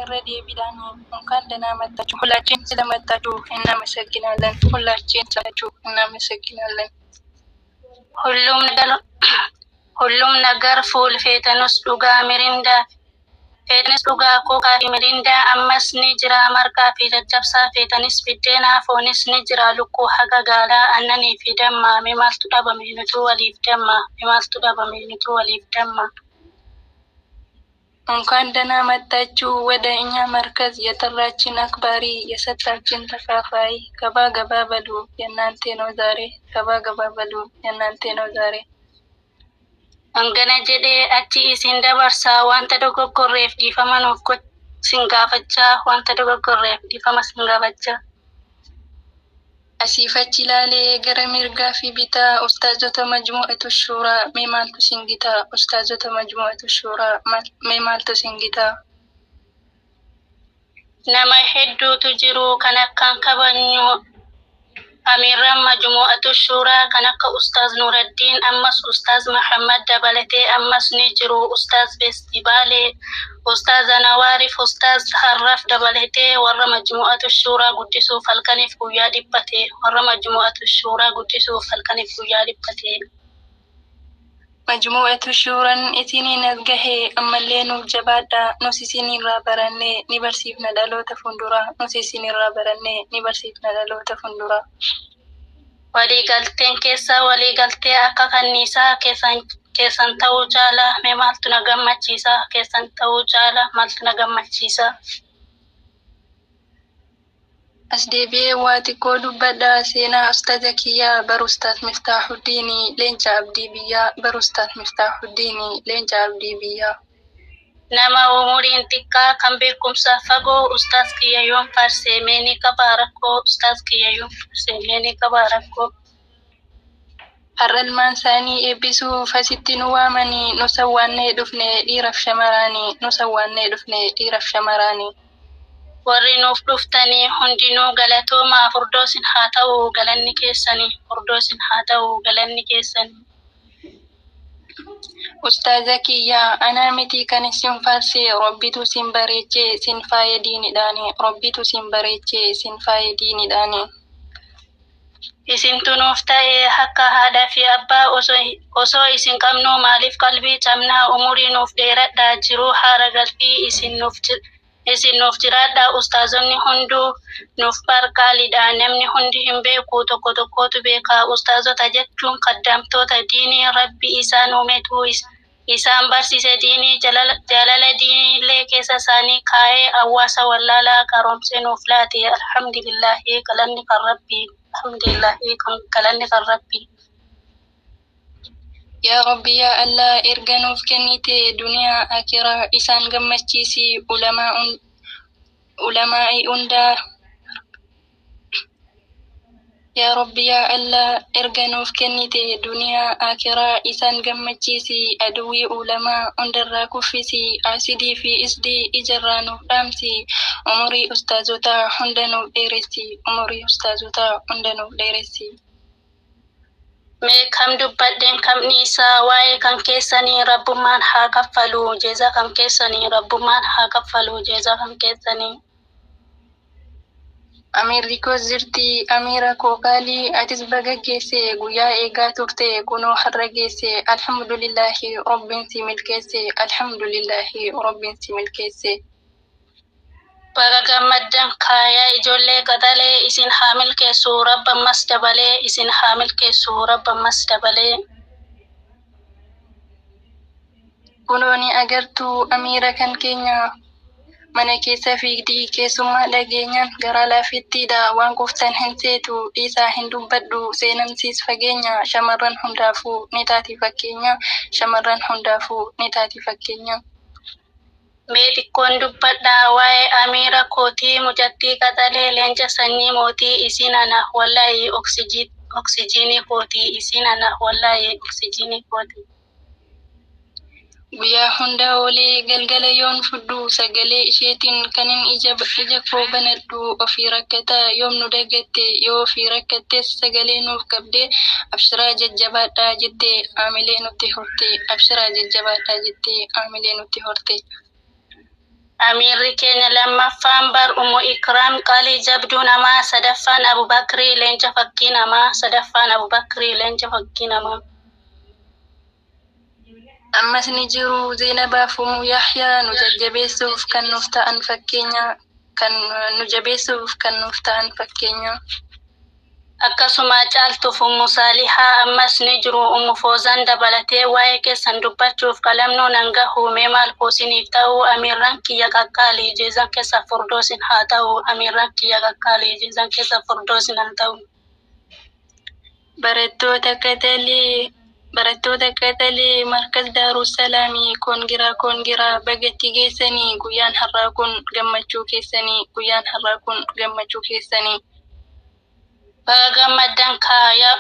Irra deebiidhaan እንኳን ደህና መጣችሁ። ሁላችን ስለመጣችሁ እናመሰግናለን። ሁላችን ስለመጣችሁ እናመሰግናለን። ሁሉም ነገር ሁሉም ነገር fuul feetanus dhugaa Mirindaa feetanis dhugaa Kookaa fi Mirindaa ammas ni jira marqaa fi caccabsaa feetanis biddeenaa foonis ni jira lukkuu haga gaalaa aannanii fi dammaa mee maaltu dhabame nutuu waliif dammaa mee maaltu dhabame nutuu waliif dammaa. እንኳን ደህና መጣችሁ ወደ እኛ መርከዝ፣ የጠራችን አክባሪ የሰጣችን ተካፋይ። ገባ ገባ በሉ የእናንተ ነው ዛሬ። ገባ ገባ በሉ የእናንተ ነው ዛሬ። Hangana jedhee achi isin dabarsaa wanta dogoggorreef dhiifama nuuf sin gaafachaa wanta dogoggorreef dhiifama sin gaafachaa. Asiif achi ilaalee gara mirgaa fi bitaa ustaazota Majmu'atu Shuuraa mee maaltu sin gitaa? Ustaazota Majmu'atu Shuuraa mee maaltu sin gitaa? Nama hedduutu jiru kan akkaan kabajnu Amiirran Majmu'atu Shuuraa kan akka Ustaaz Nuuraddiin ammas Ustaaz Mahammad dabalatee ammas ni jiru Ustaaz Feestibaalee Ustaaz Anawaariif Ustaaz Harraf dabalatee warra Majmu'atu Shuuraa guddisuuf halkaniif guyyaa dhiphate warra Majmu'atu Shuuraa guddisuuf halkaniif guyyaa dhiphate. Majmu'atu Shuuraan isiniin as gahe ammallee nuuf jabaadhaa. Nus isinirraa barannee ni barsiifna dhaloota fuulduraa. Nus isinirraa barannee ni barsiifna dhaloota fuulduraa. Waliigalteen keessa waliigaltee akka kanniisaa keessan ta'uu caalaa mee maaltu na gammachiisa keessan ta'uu caalaa maaltu na gammachiisa. As deebi'ee waa xiqqoo dubbadhaa seenaa ustaaza kiyyaa bar Ustaaz Miftaahuddinii leenca abdii biyyaa bar Ustaaz Miftaahuddinii leenca abdii biyyaa. Nama umuriin xiqqaa kan beekumsa fagoo ustaaz kiyya yoom faarsee mee ni qabaa rakkoo ustaaz kiyya yoom faarsee mee ni qabaa rakkoo. Har'a ilmaan isaanii eebbisuuf asitti nu waamanii nu sawwaannee dhufne dhiiraaf shamaraanii nu sawwaannee dhufne dhiiraaf shamaraanii. Warri nuuf dhuftanii hundinuu galatoomaa furdoosin haa ta'u galanni keessanii furdoosin haa ta'u galanni keessanii. Ustaaza kiyyaa anaa miti kan isin faarse Rabbitu sin bareechee sin faaya diinidhaani Rabbitu sin bareechee sin faaya diinidhaani. Isintu nuuf ta'e akka haadhaa fi abbaa osoo isin qabnuu maaliif qalbii cabnaa umurii nuuf dheeradhaa jiruu haara galfii isin nuuf jiraadhaa ustaazonni hunduu nuuf barqaalidha namni hundi hin beeku tokko tokkotu beeka ustaazota jechuun kaddaamtoota diinii rabbi isaan uumetu isaan barsiise diinii jaalala diinii illee keessa isaanii kaa'ee hawaasa wallaalaa qaroomsee nuuf laate alhamdulillahi galanni kan rabbii alhamdulillahi galanni kan rabbii. Yaa Rabbi yaa Allah erga nuuf kennite duniyaa akiraa isaan gammachiisi ulamaa'i hundaa. Yaa Rabbi yaa Allah erga nuuf kennite duniyaa akiraa isaan gammachiisi aduwwii ulamaa hundarraa kuffisi asidii fi isdii ijarraa nuuf dhaamsi umurii ustaazotaa hunda nuuf dheeressi umurii ustaazotaa hunda nuuf dheeressi. Mee kam dubbadheen kam dhiisaa waa'ee kan keessanii rabbummaan haa kaffalu jeeza kan keessanii rabbummaan haa kaffalu jeeza kan keessanii. Amiirri koos jirti amiira koo qaalii atis baga geesse guyyaa eegaa turte kunoo har'a geesse alhamdulillahi rabbiin si milkeesse alhamdulillahi rabbiin si milkeesse. Baga gammaddan kaayaa ijoollee qaxalee isin haa milkeessu rabba ammas dabalee isin haa milkeessu rabba ammas dabalee. Kunoo ni agartuu amiira kan keenya mana keessa fiigdii keessummaa dhageenyaan garaa laafittiidha waan quftan hin seetu dhiisaa hin dubbadhu seenamsiis fageenya shamarran hundaafuu ni taati fakkeenya shamarran hundaafuu ni taati fakkeenya. Mee xiqqoon dubbadhaa waa'ee amiira kootii mucattii qaxalee leenca sanyii mootii isin ana wallaahi oksijiinii kootii isin ana wallaahi oksijiinii kootii. Guyyaa hunda oolee galgala yoon fudhu sagalee isheetiin kanin ija koo banadhu ofii rakkataa yoom nu dagatte yoo ofii rakkattes sagalee nuuf qabdee abshiraa jajjabaadhaa jettee aamilee nutti horte abshiraa jajjabaadhaa jettee aamilee nutti horte. Amiirri keenya lammaffaan bar Ummu Ikraam qaalii jabduu namaa, sadaffaan Abubakrii leenca fakkii namaa, sadaffaan Abubakrii leenca fakkii namaa. Ammas ni jiru Zeenabaaf Ummu Yahyaa nu jajjabeessuuf kan nuuf ta'an fakkeenya, kan nu jabeessuuf kan nuuf ta'an fakkeenya. Akkasuma caaltuuf Ummu Saalihaa ammas ni jiru Ummu Foozaan dabalatee waa'ee keessan dubbachuuf qalamnuu nan gahu mee maal koosiniif ta'u amiirran kiyya qaqqaalii jeezan keessa furdoosin haa ta'u amiirran kiyya qaqqaalii jeezan keessa furdoosin haa ta'u. Barattoota qaxalee, barattoota qaxalee Markaz Daarussalaamii koongiraa koongiraa bagatti geessanii guyyaan har'aa kun gammachuu keessanii, guyyaan har'aa kun gammachuu keessanii. Baga gammaddan kaaya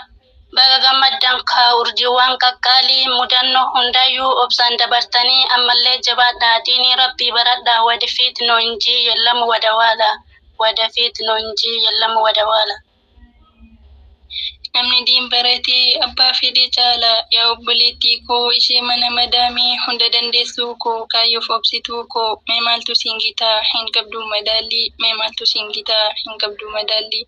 baga gammaddan kaa urjiiwwan qaqqaalii mudannoo hundayyuu obsaan dabartanii ammallee jabaadhaa diinii rabbii baradhaa wadafiit noonjii yellamu wadawaala wadafiit noonjii yellamu wadawaala. Namni diin baratee abbaa fedhe caala, yaa obboleettii koo ishee mana madaamii hunda dandeessuu koo kaayyoof obsituu koo mee maaltu siin gitaa hin qabdu madaallii, mee maaltu siin gitaa hin qabdu madaallii.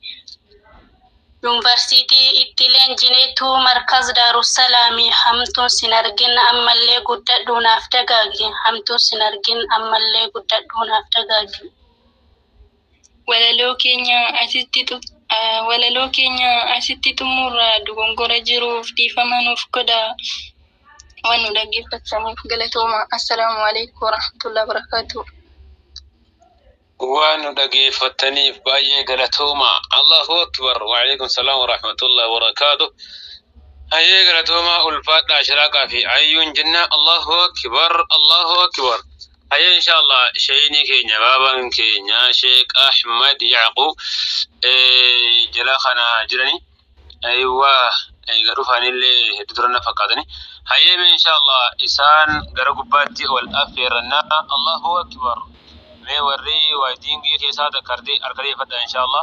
Yuunivarsiitii itti leenjineetu Markaz Daarussalaamii hamtuun sin argin ammallee guddadhuu naaf dagaagi hamtuun sin argin ammallee guddadhuu naaf dagaagi. Walaloo keenya asitti walaloo keenya asitti xumurra dogongora jiruuf dhiifama nuuf godha. Waan nu dhaggeeffataniif galatooma. Assalaamu alaikum warahmatullahi wabarakatuh. Waan nu dhageeffattaniif baay'ee galatooma. Allahu akbar. Waalaikum salaam warahmatullahi wabarakaatuh. Hayyee galatooma ulfaadhaa shiraaqaa fi ayyuun jenna. Allahu akbar. Allahu akbar. Hayyee inshallah sheeyni keenya baabaan keenya Sheek Ahmad Yaqub jala kana jirani. Aywa egaa dhufanillee hedduu turan na fakkaatani. Hayyee mee inshallah isaan gara gubbaatti ol affeerannaa. Allahu akbar. Mee warri waitingii keessaa takka harka deeffadha inshallah.